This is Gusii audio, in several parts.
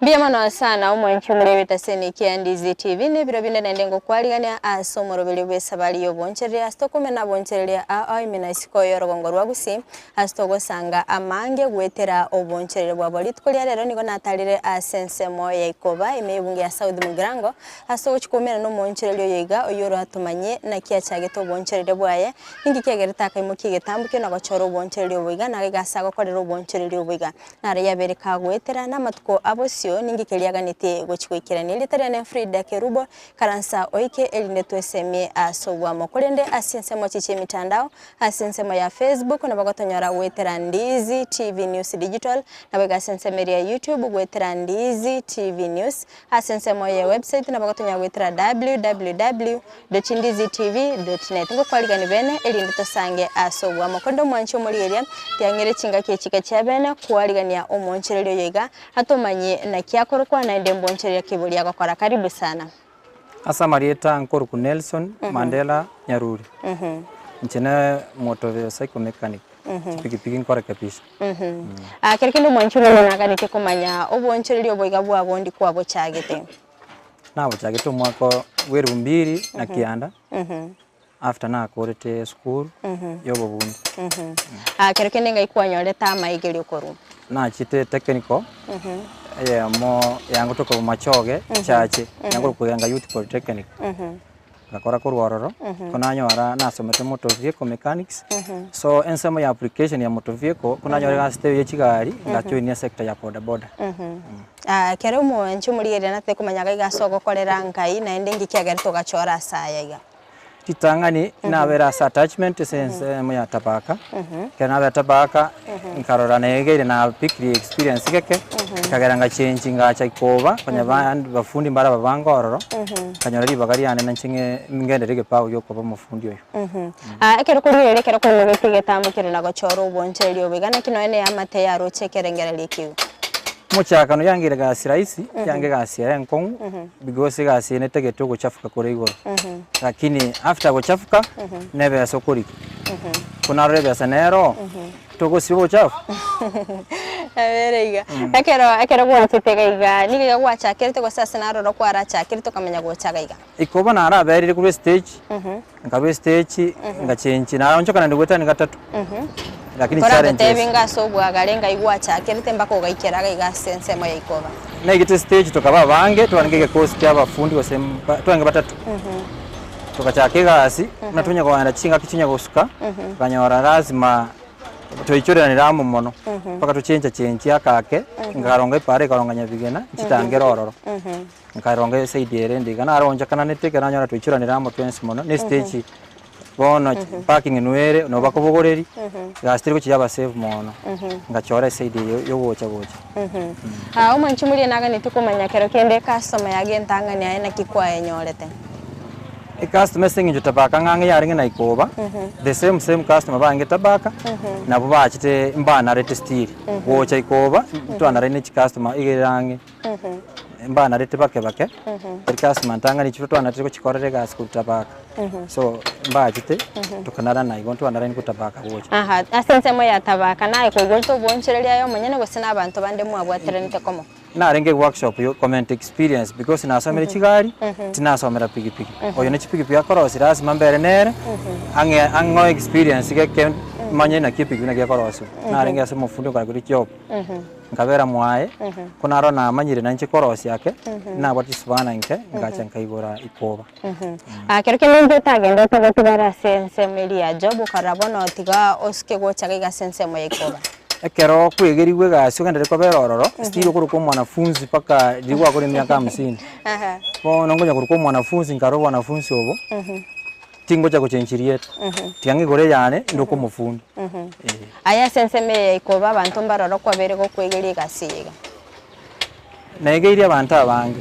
Mbuya mono sana omwanchi omorebe tasemi kia Ndizi TV na ebiro binde naende ngokwarigania ase omoroberio bw'esabari y'obonchereria ase tokomena abonchereria ao ime na isiko y'orogongo rwa Gusii ase togosanga amange goetera obonchereria bwabo. Rituko ria rero nigo natarire ase ensemo ya Ikoba ime y'ebunge ya South Mugirango ase ogochia koumerana nomoonchoreria oyo iga, oyio oratomanye naki achagete oboonchoreria bwaye, ninki kiagerete akaimokia egetambo kio na gochora oboonchoreria obo iga, na iga ase agokorera oboonchoreria obo iga. Naro yabere kagoetera namatuko a bosio, ninki keria aganetie gochia goikerania. Erieta riane Frida Kerubo, karansa oike erinde twesemie ase obwamo. Korende ase ensemo chichia emitandao, Ase ensemo ya Facebook nabo gotonyora goetera Ndizi TV News Digital, naboigo ase ensemo eria ya YouTube goetera Ndizi TV News. Ase ensemo ye website nabo gotonyora goetera www dot ndizitv dot net. Ngokwarigani bene erinde tosange ase obwamo. Korende omwanchi omorigereria tiang'ire chingaki echike chia bene kwarigania omoonchoreria oyo iga atomanye naki akorokwa naende mbonchoreria ki boria agokora. Karibu sana. Ase amarieta nkoruku Nelson Mandela Nyaruri. Inche ne motor cycle mechanic, chipikipiki nkorekebisha. Ah, kero kende omwanchi omonene naganete komanya obonchoreria oboiga bwago ndi kwabochagete. Nabochagete omwaka bwa elfu mbili na kianda, after nakorete esukuru ya obobundi. Ah, kero kende ngai kwanyorete amaigerio korwa. Nachete technical, eyemo yangotoka Bomachoge chache, yangotoka Kigenga Youth Polytechnic. Ngakora korwa ororo, ko nanyora nasomete motor vehicle mechanics, so ensemo ya application ya motor vehicle, ko nanyora egasi teiyo ya chigari, ngajoinia sector ya boda boda. Ah, ekero omwanchi omorigereria natete komanya iga iga ase ogokorera nkai naende inki kiagerete ogachora ase aya iga. Ritang'ani nabere ase attachment ase ensemo ya tabaka, ekero nabere tabaka, nkarora negeire napikirie experience geke, ekagera ngachengi ngacha ikoba, konya abande bafundi mbare ababange ororo, nkanyora ribaga riane nainche ng'e ngenderie egepago gia okoba omofundi oyo. Ah, ekero korigereria ekero kwaimogetie egetambo keria na gochora obonchereria obo iga, naki nonya na eamate yaroche ekerengererio ekio? Omochakano yangeire egasi rahisi, yange egasi ere enkong'u, because egasi eye netagete ogochafuka kore igoro, lakini after gochafuka, na ebesa okorigia. Ko narora ebesa nero, togosiba obochafu. Nabere iga. Ekero ekero gwachete iga iga, nigo iga gwachakerete gose ase naroro kwarachakerete okamanya gocha iga iga? Ikoba naraberire korwa estage, nkarwa estage, ngachenchi, naonchoka naende goetania gatato, lakini Koratotebie challenges. ng'a ase obwagare ngai gwachakerete mpaka ogaikera iga iga ase ensemo ya ikoba. Naigete stage tokaba abange, twarenge egekosi kia abafundi gose mba twarenge batato. Togachaka egasi, buna tonya kogenda chingaki chinya gosuka, okanyora lazima toichoreranire amo mono, mpaka tochencha chenchie ake ake, nkaronga epaara ekaronga nyabigena, nchitangere ororo. Nkaronga eside ere ende iga, naro onchakananete ekero nanyora twaichoranire amo twensi mono, na estage bono parking inwe ere, nabo bakobogoreria, egasi teri gochia yaba safe mono, ngachora eside eye ya ogocha gocha. Ah, omwanchi moria naganeti komanya kero kende ecustomer yago entang'ani aye naki kwayenyorete? Ecustomer ase eng'encho tabaka ng'ang'e yarenge Naikoba, the same same customer barenge tabaka, nabo bachete mbanarete still, gocha ikoba, ntwanaraine chicustomer iga ere ang'e. Mbanarete bake bake, tari customer ntang'ani chiria twanarete gochikorera egasi korwa tabaka. So mbachete tokanarana igo ntwanarani korwa tabaka gocha. Aha, ase ensemo ya tabaka naye kwaigorete obonchoreria aye omonyene gose na abanto bande mwabwateranete komo? Narenge workshop yo comment experience because nasomire chigari, tinasomera pikipiki. Oyo ne chipikipiki akorosia lasima mbere nere, ang'e ang'oe experience geke manye naki epikipiki naki ekorosiwa. Narenge ase omofundi okora kori job. Nkabera mwaye, ko naro namanyire nainche korosia ake, nabwate chisibana inke, ngacha nkaigora ikoba. Ah, kero kende intwe otagendete gotigara ase ensemo eria ya Job, okarora bono tiga osuke gocha iga ase ensemo ya ikoba. Ekero okwegerigwa egasi ogenderere kobera ororo, still okorokwa omwanafunzi mpaka riria gwakora emiaka hamsini. Bono nkonya korokwa omwanafunzi nkarora obwanafunzi obo, Tingocha gochenchia rieta, tiga ng'igore eyane ndoke omofundi. Eh. Aye ase ensemo eye ya ikoba abanto mbaroro okwabeire gokwegeria egasi eye iga. Naegeirie abanto abange.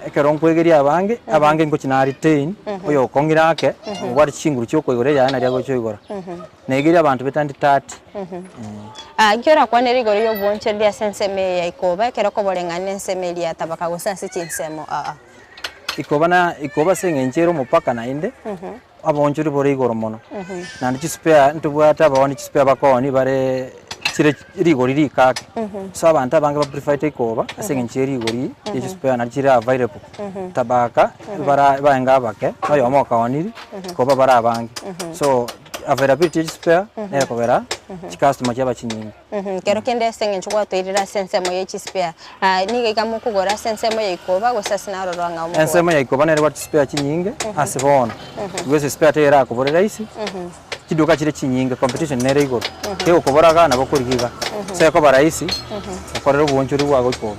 Ekero nkwegeria abange, abange ngochia na retain, oyo okong'ire ake, obwate chinguru chia okoigora eyaye naria agocha oigora. Naegeria abanto betandi 30. Nki orakwanere igoro y'obonchereri ase ensemo eye ya ikoba ekero okoboreng'ana nensemo eria ya tabaka gose ase chinsemo aa? Ikoba na ikoba ase eng'encho ere omopaka naende, Oboonchori bore igoro mono, naende chispare ntobwate abaoni chispare bakooni bare chire rigori rike ake. So abanto abange ba preferete ikoba ase eng'encho ye rigori rie chispare naende chire available. Tabaka bara baenge abake, na oyomo okaoniri, ikoba bare abange. So availability ye chispare nere ekogera chicustomer chiaba chinyinge. Ekero kende ase eng'encho gwatoirire ase ensemo ye chispare, nigo iga mokogora ase ensemo ya ikoba gose ase naroro ang'ao mokogora? Ensemo ya ikoba nere ebwate chispare chinyinge ase bono, igo ase spare terakobore rahisi, chiduka chire chinyinge competition nere igoro, kegokobora igaa nabo okorigia igaa, so ekoba rahisi gokorera obonchori bwago ikoba.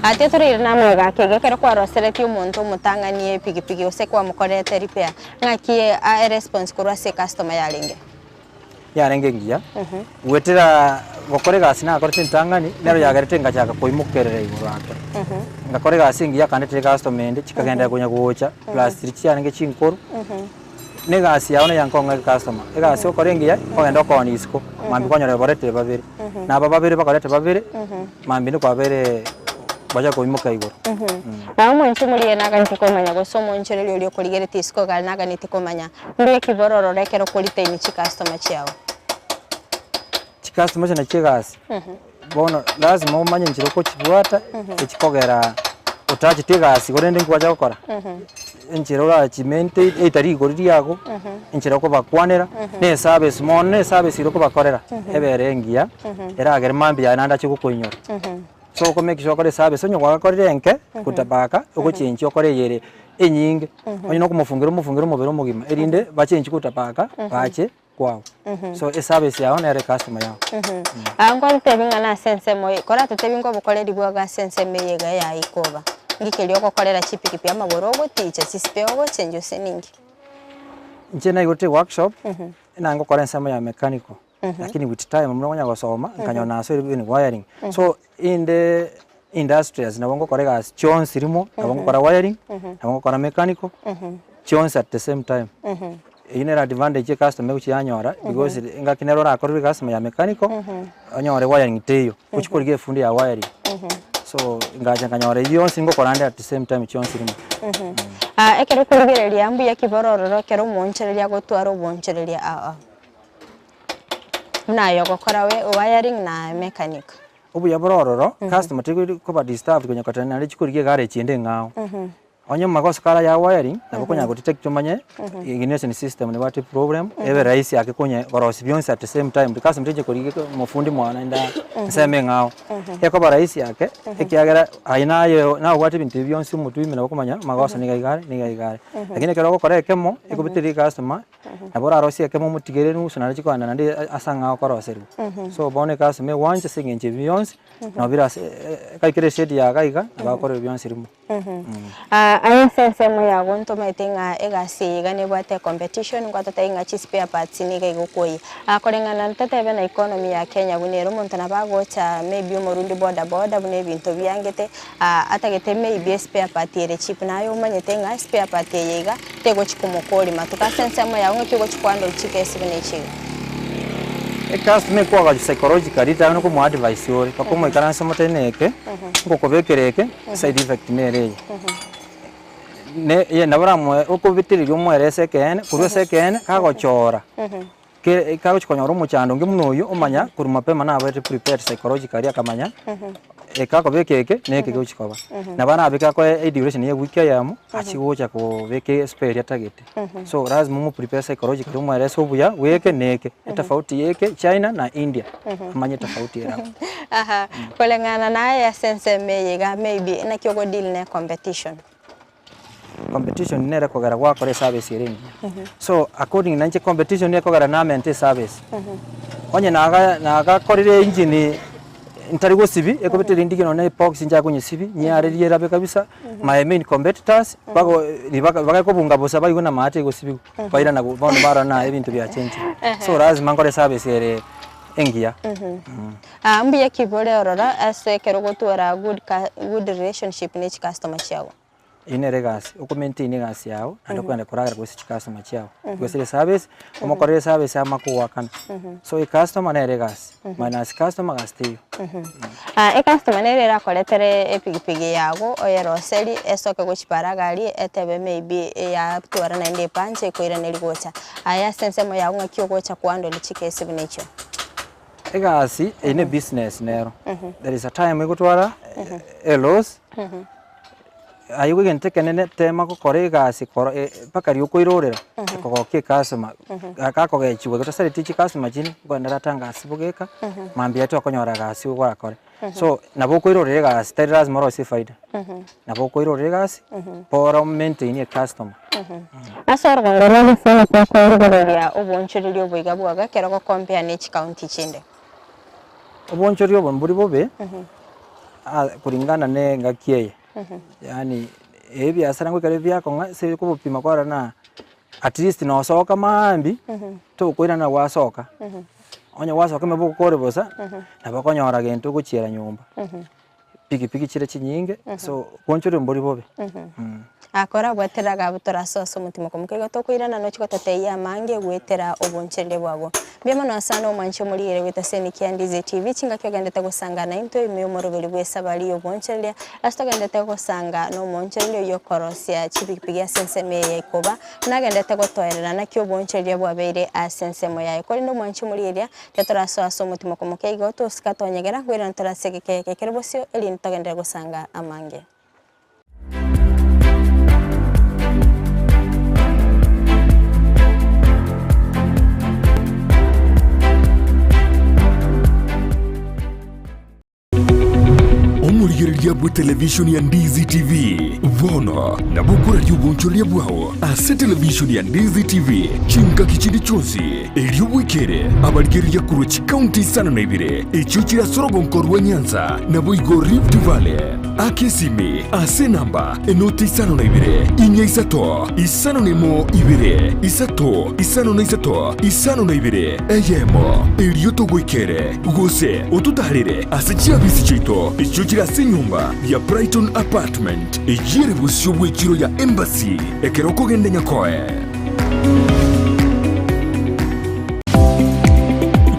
Aa tiga torairane amaiga ake iga, ekero kwaroseretie omonto omotang'ani epigipigi gose kwamokorerete repair, ng'aki eresponse korwa ase ecustomer yarenge? Yarenge engiya, goetera gokora egasi nakorete entang'ani, nero yagerete ngachaka koimokerera igoro ake. Ngakora egasi engiya akandetera ecustomer ende, chikagenderera konya gocha, plus chiria chiarenge chinkoro, na egasi yao neye yankong'a ecustomer. Egasi okore engiya, okogenda okoonia isiko, mambia kwanyora baretire babere, na aba babere bakorete babere, mambia nigo kwabeire bachaka koimoka igoro. Na omonto omoria naganeti komanya, gose omoonchoreria oria okorigeretie isiko iga naganeti komanya, Mbuya ki bororore ekero okoritaini chicustomer chiao? Chicustomer echi nachio egasi, bono lazima omanye enchera okochibwata echikogera otachete egasi korende nkwacha gokora, enchera orachi maintain either rigori riago, enchera okobakwanera, na eservice mono na eservice eria okobakorera ebere engiya, eragere mambia yaye naende ache gokoinyora. So oko make sure okore eservice onye gwagakorire enke gotabaka ogochenchia okore eyere enyinge, onye na okomofungera omofungere omobere omogima erinde bachenchie gotabaka bache kwao. So eservice yao nere ecustomer yao. Aa nkwarotebia ng'a nase ensemo eye, koratotebie nkobokoreri bwago ase ensemo eye iga ya ikoba, nki keria ogokorera chipikipi amagoro ogoticha, chisipea ogochenjia gose ninki? Inche naigorete eworkshop, nangokora ensemo ya mechanical. Lakini with time buna okonya gosoma, nkanyora nasoire even wiring. So inde industrious nabo ngokora egasi chionsi rimo, nabo ngokora wiring, nabo ngokora mechanical, chionsi at the same time. Eywo nere advantage ecustomer egochia yanyora because engaki nere orakorerwe ecustomer ya mechanical, onyore wiring teiyo, ochi korigia efundi ya wiring. So ngacha nkanyora eywo yonsi ngokora ande at the same time chionsi rimo. Ekero okorigereria mbuya ki borororo ekero omoonchoreria agotwara oboonchoreria ao ao? Buna aye ogokora we wiring na mechanic. Obuya bore ororo, customer teri koba disturbed konya koteba naende chikorigia egarage ende eng'ao. Onye magoso kare aya wiring, nabo okonyara go detect omanye ignition system nebwate problem, ebe rahisi ake konya korosia bionsi at the same time, customer tachi korigia omofundi mwane naende ensemo eng'ao. Ekoba rahisi ake, ekiagera aye naye nabwate ebinto ebi bionsi omotwe ime nabo okomanya magoso niga iga are niga iga are. Lakini ekero ogokora ekemo, ekobitiria ecustomer. Nabo orarosie ekemo omotigere enusu naende chikogenda naende ase ang'ao okoroserigwa. So bono ecustomer egwancha ase eng'encho ebi bionsi, nabo bire ase ekaikera eshade ya iga iga, nabo agokorerwa bionsi rimo. Aye ase ensemo yago ntomaete ng'a egasi eye iga nebwate ecompetition, nkwatotebia ng'a chispare parts niga igokoyia. Koreng'ana totebe na economy ya Kenya buna ere, omonto nabo agocha maybe omorundi boda boda buna ebinto biangete, atagete maybe espare part ere cheap, naye omanyete ng'a espare part eye iga, tegochi komokoria matuko ase ensemo yao ng'aki ogochi kohandle chikesi buna echi iga. Ecustomer ekoagacha psychologically ritang'ani okomoa advice ore mpaka omoikaranse omotebie neke, ngokobekera eke, side effect nere eye. Ne eye nabo oramoe okobetereria omoerese ekeene, korwa ase ekeene, kagochora. Ke kagochi konyora omochando onge buna oywo, omanya korwa mapema nabete prepared psychologically akamanya, eke akobeka eke, na eke gegochi koba. Nabo arabeke akoe eduration ya ewiki eyemo, achie gocha kobeka espare eria atagete. So lazima omo prepare psychologically omoerese obuya bwa eke na eke, etofauti ya eke China na India, amanye etofauti ere abwo. Aha, koreng'ana naye ase ensemo eye iga maybe naki ogo deal na ecompetition? Competition nere ekogera gwakora eservice ere engiya. So according na inche competition nigo ekogera namente eservice. Onye naga nagakorire engine ntari gosibi, ekobete rinde nonye na ebox nchake konyesibi, nyearerie erabe kabisa, my main competitors, bago ribaga bagakobunga bosa baigwe na amache egosibigwa, bairana bono barora na ebinto biachenchire. So lazima nkore eservice ere engiya. Mbuya ki bore ororo ase ekero ogotwara good ka good relationship ne chicustomer chiago? Eyio nere egasi, oko maintain egasi yago naende okogenda koragera gose chicustomer chiago, gose eservice, omokorere eservice ama kogoakana. So ecustomer nere egasi, minus customer gasi teiyo. Ecustomer nere erakoretere epigipigi yago oyeroserie esoke gochia para gari etebe maybe eyatwara naende epancha ekoiraneria gocha. Aye ase ensemo yago ng'aki ogocha kohandle chikesi buna echio? Egasi eye ne business nero, there is a time egotwara a loss. Aye igo egento ekenene tema gokora egasi koro mpaka riria okoirorera, ekogokia ecustomer, gakogechiwa igo tosaretie chicustomer chinde, nkoenda ratanga ase bogeka, mambia tokonyora gasi orakore. So, nabo okoirorera egasi tari lazima orosie efaida, nabo okoirorera egasi, bora o maintain ecustomer. Ase orogongo rwa Gusii nigo okorigereria obonchoreria oboiga bwago ekero gokompea ne chikaunti chinde. Obonchoreria obo mbori bobe, kulingana na engaki eye, yaani ebiasara ngoika bire biakong'a ase okobopima kwarora na at least nosoka maambia, tokoirana gwasoka, onye gwasoka emeboko kore bosa, nabo okonyora gento ogochiera nyomba. Pikipiki chire chinyinge, so obonchoreria mbori bobe. Akorabwatera agabutora ase ase omotima komoka igo tokoirana nochie gotateyia amange goetera obonchereri bwago. Mbuya mono ase ane omwanchi omorigere goeta ase Nicky and Dizzy TV chingaki ogendete gosanga naintwe ime y'omoroberi bw'esabari y'obonchereria ase togendete gosanga nomonchereria oyio okorosia chipigipigi ase ensemo eye ya ikoba nagendete gotoerera naki obonchereria bwabeire ase ensemo yaye. Korende omwanchi omorigereria tetorasoa ase omotima komoka igo tosika tonyegera nkoirana tore ase egeka eke kere bosio erinde togenderere gosanga amange. Omorigereria bw'etelevishoni ya Ndizi TV bono nabo okoraria obonchoreria bwao ase televishoni ya Ndizi TV chingaki chinde chionsi, erio bwekere abarigereria korwa chikaunti isano na ibere echio chire ase orogonko rwa Nyanza naboigo Rift Valley. Aka esimi ase enamba enoti 52 4 3 51 2 3 53 52 eyemo, erio togoikere, gose ototaarere ase chiabisi chiaito echio chire ase enyomba ya Brighton Apartment, eyio ere bosio bw'echiro ya Embassy ekero okogenda Nyakoe.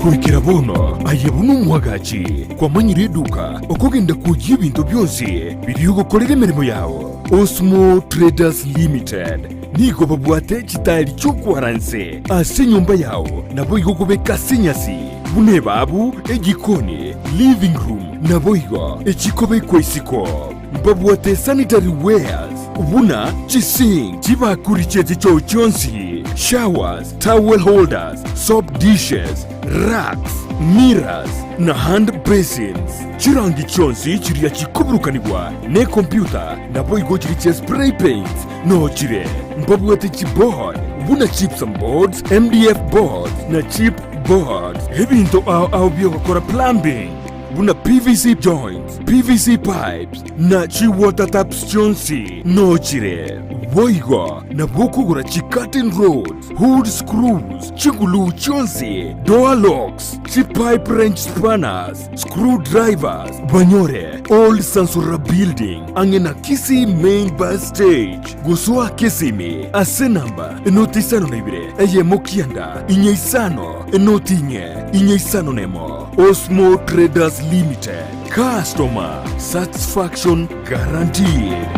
Goikera bono aye buna omwagachi kwamanyire eduka okogenda kwoyia ebinto bionsi biria ogokorera emeremo yao. Osmo Traders Limited nigo babwate chitaeri chi'okwara nse ase enyomba yao naboigo okobeka ase enyasi buna ebabu, ejikoni, living room naboigo echikobekwa isiko. Mbabwate sanitary wares buna chisink, chibakuri chie chichoo chionsi, showers, towel holders, soap dishes, racks, mirrors, na hand basins. Chirangi chionsi chiria chikoburukanigwa nekompyuta naboigo chiria chia spray paints noo chire. Mbabwate chiboard buna gypsum boards, MDF boards, na chip boards. Ebinto ao ao biogokora plumbing buna PVC joints, PVC pipes, na chi-water taps chionsi nochire. Boigo nabwo okogora chi-curtain rods, hood screws, chiguluu chionsi, door locks, chi-pipe wrench spanners, screw drivers, banyore Old Sansora Building ang'e na Kisii Main Bus Stage. Gosoa Kisimi ase enamba enoti 52 eyemo kianda inye isano enoti inye inye isano nemo. Osmo Traders Limited, Customer Satisfaction Guaranteed.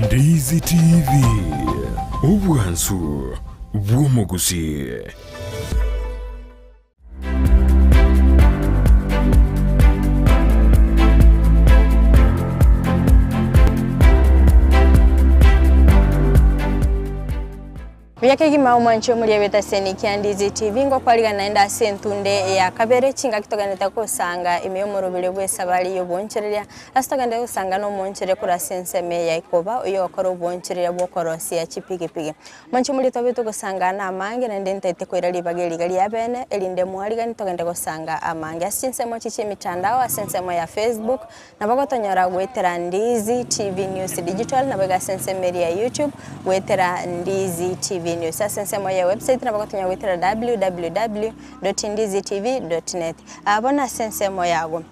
Ndizi TV, obwansu bw'omogusii. Buya kegima omwanche omoria bw'etaseni kia Ndizi TV ngokwarigana naende ase entunde ya kabere chingaki togenderete gosanga ime y'omoroberi bw'esabari y'obonchereria ase togenderete gosanga nomonchereria korwa ase ensemo eye ya ikoba oyio ogokora obonchereria bw'okorosia chipigipigi. Mwanche omoria tobe togosanga namange naende ntaete koira ribaga eri iga riabene erinde mwarigani togende gosanga amange ase chinsemo echi chi'emitandao ase ensemo ya Facebook Nabo gotonyora goetera Ndizi TV News Digital, naboigo ase ensemo eria ya YouTube goetera Ndizi TV. TV News. Ase ensemo ye website nabo gotonya goetera www dot ndizi tv dot net. Bono ase ensemo yago,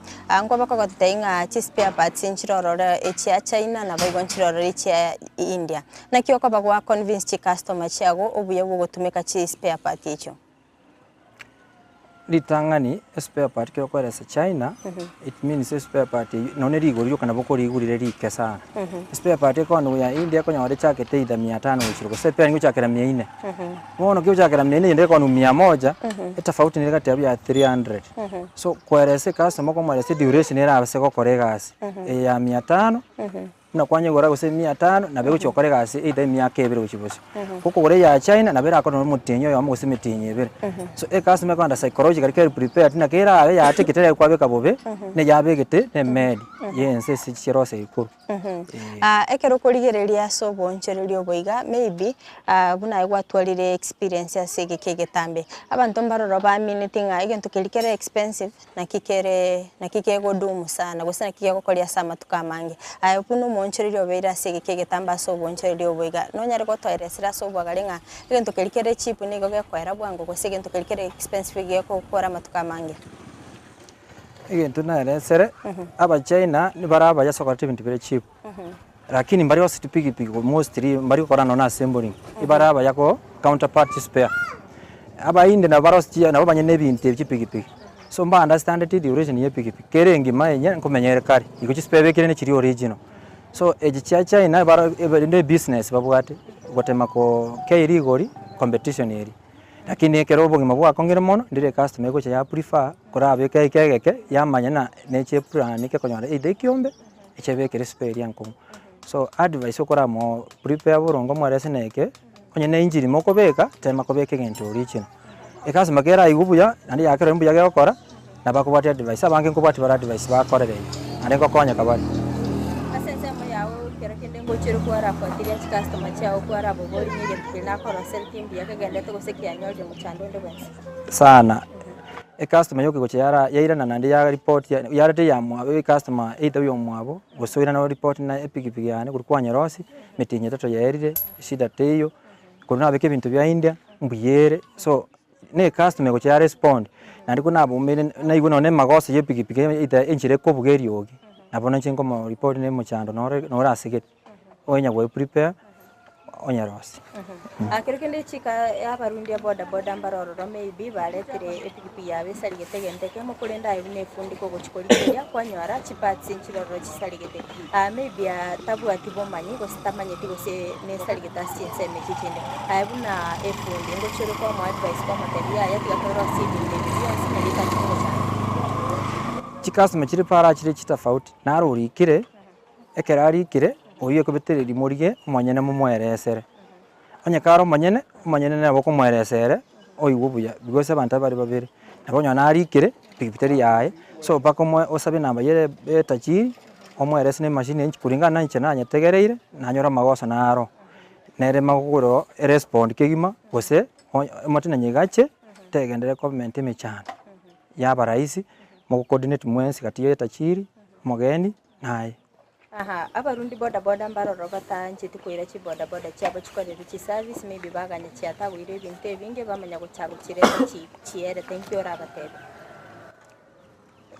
nkoba kogototebia ng'a chispare parts nchire ororo echia China naboigo nchire ororo echia India. Naki okoba gwa convince chicustomer chiago obuya bwa ogotumeka chispare part echio? Ritang'ani espare part ekero okoeresa China, it means espare part eywo nonye na rigori rioka nabo okorigurire rike sana. Espare part ekogenda goya India okonyora echakete either mia tano gochia gose epea gochakera mia inne. Bono kegochakera mia inne eyende ekogenda mia moja, etofauti nere gati abwo ya 300. So koeresa ecustomer okomoeresa eduration erabase gokora egasi, eye ya mia tano. Buna kwanyegora gose mia tano, nabo egochia gokora egasi either emiaka ebere gochia bosio. Gokogora eya China nabo erakore nonye omotienyi oyomo gose emetienyi ebere. So ecustomer ekogenda psychologically keri prepared naki erabe yatekete ere kwabeka bobe, na eyabegete na emeli ya ense ase chirosa igoro. Eh. Ekero okorigereria ase oboonchoreria obo iga, maybe buna aye gwatwarire experience ase egeka egetambe, abanto mbaroro baamineti ng'a egento keria kere expensive. Naki kere, naki kegodumu sana, gose naki kegokoria ase amatuko amange. Aye buna omoonchoreria obeire ase egeka egetambe ase oboonchoreria obo iga, nonyare gotoeresera ase obwagare ng'a egento keria kere cheap nigo gekoera bwango, gose egento keria kere expensive gegokora amatuko amange. Egento naeresere, Abachina nibare abaya ase okoreta ebinto bire cheap, lakini mbari gose chipigipigi mostly mbari gokora nonya na assembling, ibare abaya ko counterpart spare. Abahindi nabo barosie nabo banyene ebinto ebi chipigipigi, so mba understandeti duration ya epigipigi, kere engima enye nkomenya ere kare, igo chispare bekire ne chiria original. So echi chia China ebaro ebe ne ebusiness babwate, gotema koo kei rigori competition eria. Lakini ekero obogima bwakong'ire mono, ndire ecustomer egocha ya prefer korabeke eke egeke yamanya ng'a neche eplan ekekonyora either ekiombe, echebekere espare eria enkong'u. So advice okoramoo prepare boronge omoerese na eke. Onye ne injini mokobeka, tema kobeka egento original. Ecustomer keraigwe buya, naende yakerora mbuya gegokora, nabo akobwatia advice. Abange nkobwatia bare advice bakorera eyio, naende nkokonyeka bare. Ase ensemo yao ekero kende ngochire kwarafuatiria chicustomer chiao kwaraboboria ng'a egento keria nakoroseretie mbuya kegendete gose kianyorire mochando onde bwensi? Sana, ecustomer yoka egocha yara yairana naende ya report yareta eyamwabo ecustomer either oyomwabo, gose oirane oreport na epikipiki yane korwa kwanyerosia, emetienyi etato yaerire. Shida teiyo, korwa nabeka ebinto bia India, mbuya ere, so na ecustomer egocha ya respond, naende ko naboumeire naigwe nonye na emagoso ya epikipiki either enchera ekobuga eriogi, nabo nainche nkomo report na omochando nore nore asegete, onya goi prepare, onyerosie. Kero kende chika abarundi a boda boda mbare ororo maybe baretire epikipiki yabo esarigete egento ekemo korende aye buna efundi kogochi korigereria kwanyora chiparts nchire ororo chisarigete. Maybe tabwati bomanyi gose tamanyeti gose nesarigete ase chinsemo echi chinde. Aye buna efundi ngochia ore komoa advice kwamotebia yaya tiga torosie ebinto ebi bionsi nario etache kogochanda. Chicustomer chire para chire chitofauti, naro orikire, ekero arikire, oywo ekobetereria morigie omonyene momoeresere. Onye kare omonyene, omonyene nabo okomoeresa ere, oigwe buya because abanto abare babere, nabo onye narikire, pikipiki teri yaye, so mpaka omoe osabe enamba ya etajiri, omoerese na emashini enchi kulingana na inche nanyetegereire, nanyora amagoso naro, nere magokoro erespond kegima, gose onya omotwe nanyegache, tegenderere komenta emechando yaba rahisi, mogo coordinate mwensi gati ya etajiri, omogeni, naye. Aha, abarundi boda boda mbaroro bataancheti koira chiboda boda chiabo chikorerwe chiservice maybe baganya chiatagoire ebinto ebinge bamanya gocha gochireta chi chierete nki orabatebie?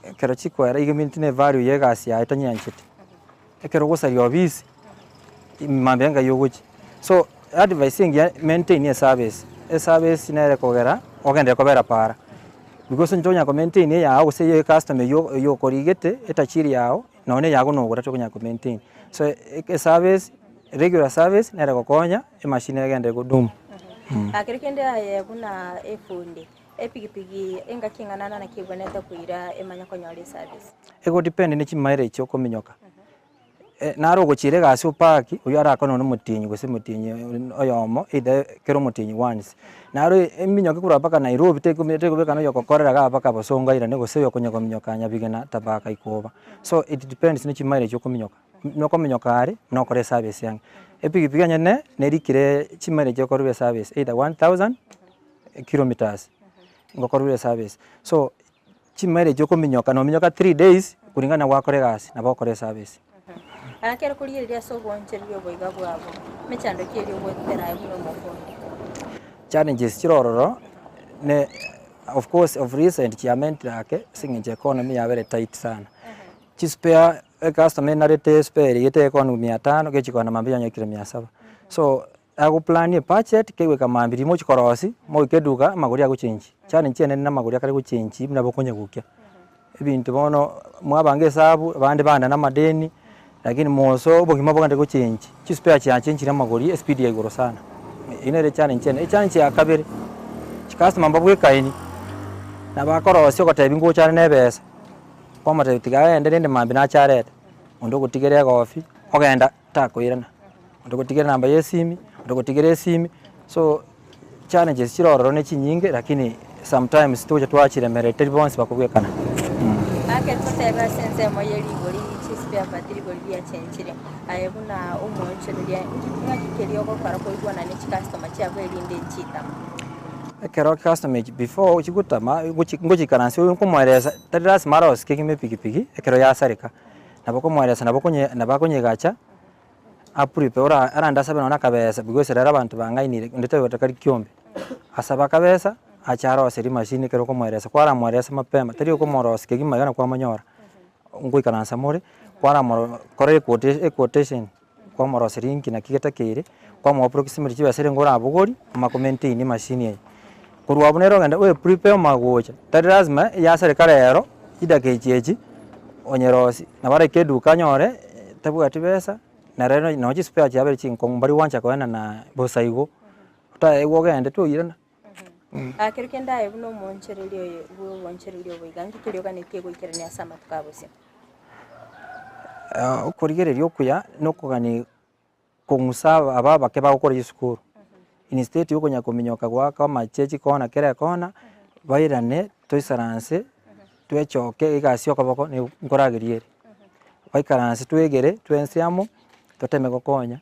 Ekero chikoera iga eminto ne value ya egasi yaye tanyeancheti, ekero ogosaria obisi, mambia ngai ogochia. So advice engiya maintain eservice, eservice nere ekogera ogenderere kobera para, because onye tonya ko maintain eyago gose eye ecustomer eywo eywo okorigete etachiri yago. Nonya eyago nogora tokonya ko maintain. So eservice, regular service nere egokonya emachine egende godumu. Kero kende aye buna efundi, epigipigi engaki eng'ana naki ebwenerete koira emanye konyora eservice? Ego depend ne chimileage okominyoka. Naro ogochiira egasi opaki, oywo arakore nonye omotienyi gose omotienyi oyomo either kera omotienyi once. Naro eminyoke korwa mpaka Nairobi tekobeka na oyogokorera igaa mpaka Bosongo airane gose oyokonya kominyoka Nyabigena tabaka ikoba. So it depends ne chimileage okominyoka, nokominyoka are nokore eservice ang'e. Epikipiki enyene nerikire chimileage okorwa eservice either 1000 kilometers ngokorwa eservice. So chimileage okominyoka nominyoka 3 days kulingana na gwakora egasi nabo okore eservice. Ekero korigereria ase obonchereria oboiga bwabo, emechando ki eria ogwetera aye buna omofundi? Challenges chire ororo ne of course of recent chiamentire ake ase eng'encho economy yabere tight sana. Chispare ecustomer enarete espare eye tekonywa mia tano gechikona mambia yanyekire mia saba. So agoplania ebudget kegoika mambia riria mochi korosia moike eduka amagori agochengi. Challenge enene na amagori akare gochengi buna bokonyagokia. Ebinto bono mwabanga esabu abande bande na amadeni, lakini moso obogima bogende gochengi, chispare chiachenchire amagori espeed ya igoro sana. Eyio nere echallenge ene. Echallenge ya kabere, chicustomer mbabwekaini, nabo akorosia ogotebi ngocha are na ebesa, kwamotebia tiga aende rende mambia nache arete, onde ogotigera egofi, ogenda takoirana, onde ogotigera enamba ya esimi, onde ogotigera esimi, so challenges chire ororo ne chinyinge lakini sometimes togocha twachiremereria tari bonsi bakobwekana. Ake totebe ase ensemo ye rigori chispare part rigori riachenchire, aye buna omoonchoreria nki ng'aki keria ogokora koigwana ne chicustomer chiabo erinde nchitama? Ekero customer echi before chigotama ngochi ngochikaransia oyo nkomoeresa tari lasima arosie kegima epikipiki ekero yasareka. Nabo okomoeresa nabo okonye nabo akonyegacha, aprepare ora arande asabe nonye na akabesa because rero abanto bang'ainire onde tari gotakari kiombe. Asabe akabesa, ache aroserie emachine ekero okomoeresa, kwaramoeresa mapema, tari okomorosia kegima iga nakwamonyora, ngoikaransa more, kwaramoro kora equote equotation, kwamoroseria inki naki getakeire, kwamoa approximately chibesa erenga orabogori, omanye komaintain emachine eye. Korwa abwo nere ogende oeprepare omanye gocha, tari lazima yasareka rero, chidakika echi echi, onyerosie, nabo araike eduka anyore tabwati besa, na rero nonye chispare chiabere chinkong'u mbari gwancha koenana bosa igo, otaegwe ogende toirana. Kero kende aye buna omoonchoreria oye bw'oboonchoreria obo iga, nki keria oganetie goikerania ase amatuko a bosio? Okorigereria okuya na okogani kong'usa aba abake bagokora chisukuru, instead ya okonya kominyoka goaka amache chikona kera ekona, bairane toisaranse twechoke egasi ya okoboko nigo nkorageria ere. Baikaranse twegere twensi amo, toteme gokonya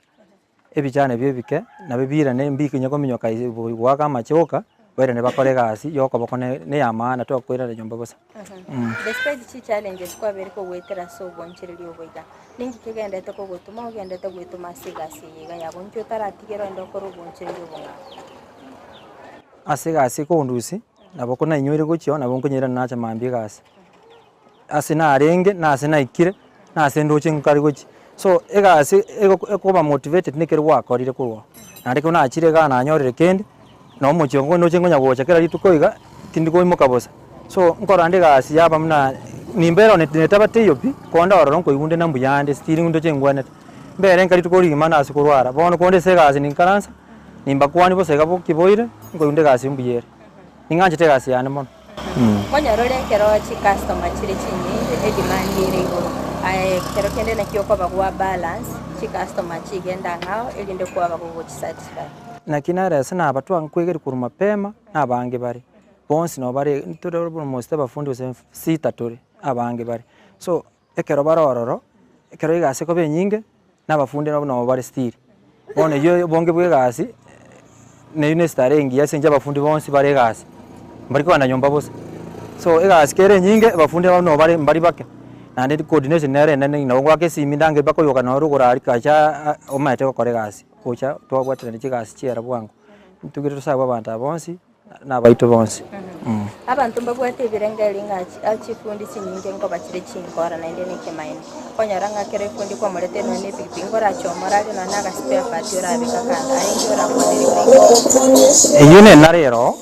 ebichana ebio ebike nabio biirane mbikinya kominyoka goaka amache oka, bairane bakore egasi ya okoboko ne ne ya maana tokoirana nyomba bosa. Despite chichallenges kwabeire kogoetera ase obonchereria obo iga, ninki kegenderete kogotoma ogenderete goetoma ase egasi eye iga yago? Inki otaratigere ogende okore obonchereria obong'ao? Ase egasi ekondusia, nabo ko nainyoire gochia oo nabo nkonyeirana nacha mambia egasi. Ase narenge, na ase naikire, na ase ndoche nkare gochia. So egasi ego ekoba motivated na ekero gwakorire korwa oo. Naende ekero nachire igaa nanyorire kende, na omochie ongo ndoche nkonya gocha kera rituko iga, tindi koimoka bosa. So nkorora nde egasi yaba buna nimbere one netaba teiyo pi, konde ororo nkoigwa nde na mbuya ande still ndoche ngwenete. Mbere nka rituko rigima nase korwara, bono konde ase egasi ninkaransa, nimbakwanie bosa iga boki boire, nkoigwa nde egasi mbuya ere. Ning'anchete egasi yane mono. Monyorore ekero chicustomer chire chinyinge, edemand ere igoro, aye ekero kende naki okoba gwa balance chicustomer chigenda ang'ao erinde kwaba gogochisatisfy. Naki nere ase nabatwa nkwegeri korwa mapema, na abange bare, bonsi nabo bare ntore almost abafundi gose sita tore, abange bare. So, ekero bare ororo, ekero egasi ekoba enyinge, na abafundi nabo nabo bare still. Bono eywo obonge bwa egasi, neywo na esitare engiya ase eng'encho abafundi bonsi bare egasi, mbari kogenda nyomba bosa. So egasi kere enyinge, abafundi nabo nabo bare mbari bake, naende coordination nere enene nabo ngoaka esimi ndange bakoyoka noro rogoro aria kacha omanyete gokora egasi, gocha twabwaterania chigasi chiera bwango. Ntugire tosabe abanto aba bonsi. na abaito bonsi. Abanto mbabwate ebirengererio ng'a chifundi chinyinge nkoba chire chinkora naende nekemaene. Okonyora ng'a kera efundi kwamorete nonya ne epikipiki nkorachomore aria nonya na agaspare part orabeka kando aye inki orakwanere igoro Eyio nenara ero,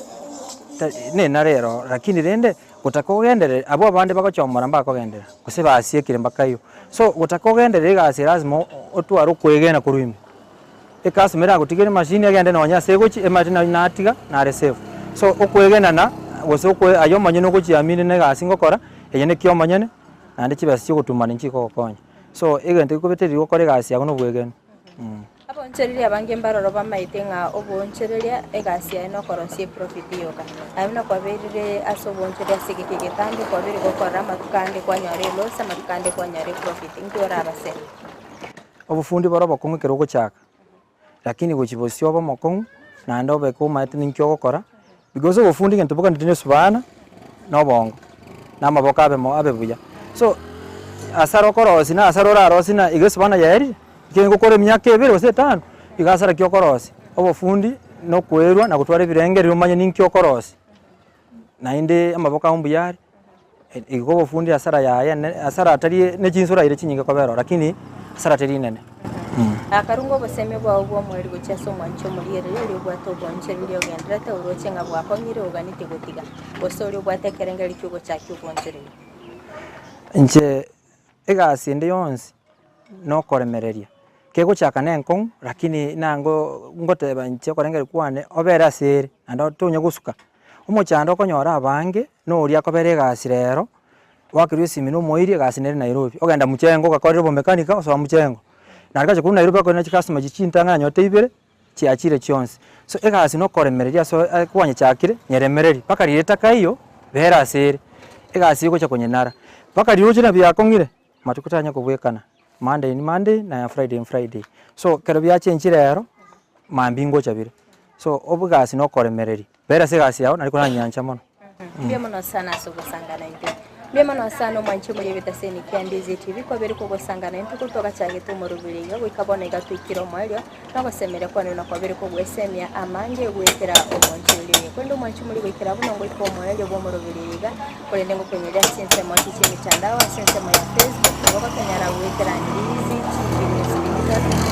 nenara ero lakini rende gotaka ogenderere abwo abande bagochomora mbakogenderera gose basiekire mpaka igo. So gotaka ogenderere egasi lazima otware okoegena korwa ime. Ecustomer eragotigere emachine egende nonye ase egochia emanyete nari natiga nare safe. So okoegenana gose okoe aye omonyene ogochiamini na egasi ngokora, eye neki omonyene naende chibesa chiogotumana nchikogokonya. So egento gekobetereria gokora egasi yago na obwegenwa. Abaonchoreria abange mbaroro bamaete ng'a oboonchoreria egasi yaye nokorosia eprofit yoka. Aye buna kwaberire ase oboonchoreria ase egeka egetambe kwabeire gokorora amatuko ande kwanyora eloss amatuko ande kwanyora eprofit, inki orabasemi? Obofundi bore obokong'u ekero ogochaka, lakini gochia bosio obe omokong'u, naende obeke omanyete ninki ogokora, because obofundi egento boganeti na esubana, na obongo, na amaboko abe mo abe buya. So, asara okorosia na asara orarosie na iga esubana yaerire, ekero gokora emiaka ebere gose etano, iga asara ki okorosia. Obofundi. nokoerwa na gotwara ebirengererio omanye ninki okorosia, naende amaboko ao mbuya are, igo obofundi hasara yaye ene hasara atari ne chinsoro aire chinyinge kobera ororo lakini hasara teri nene. Akarunga obosemia bwao bw'omoerio gochia ase omwanchi omorigereria oria obwate obonchoreria ogendererete oroche ng'a bwakong'ire oganetie gotiga, gose oria obwate ekerengererio ki'ogochakia obonchoreria. Inche egasi ende yonsi nokoremereria, kegochaka na enkong'u lakini nango ngoteba inche okorengereria kwane obere ase ere naende tonya gosuka. Omochando okonyora abange noria akobera egasi rero, gwakerwa esimi na omoiri egasi nere Nairobi, ogenda mchengo ogakorera obomekanika osoa mchengo. Naende gacha korwa Nairobi akoirana chicustomer chiria chintang'ani anyorete ibere, chiachire chionsi. So egasi nokoremereria ase kwanyechakire, nyeremereri mpaka riria etakaiyo, bera ase ere, egasi egocha konyenara, mpaka riroche na biakong'ire, matuko tanya kobwekana, Monday ni Monday na Friday ni Friday. So ekero biachenchire ero, mambia ngocha bire. So obo egasi nokoremereria, bera ase egasi yago nari koranyancha mono. Mbuya mono sana ase ogosangana intwe. Mbuya mono sana omwanchi omoriri bw'etaseni kia Ndizi TV kwabere kogosangana intwe korwa twagachagete omoroberi iga goika bono iga twaikire omoerio na ogosemeria kwane buna kwabere kogwesemia amange goetera omwanchi oria oye. Korende omwanchi omoriri goikera buna ngoika omoerio bw'omoroberi oyo iga korende ngokonyeria ase ensemo ase chiemitandao ase ensemo ya Facebook nabo gotonyara goetera Ndizi TV News Digital.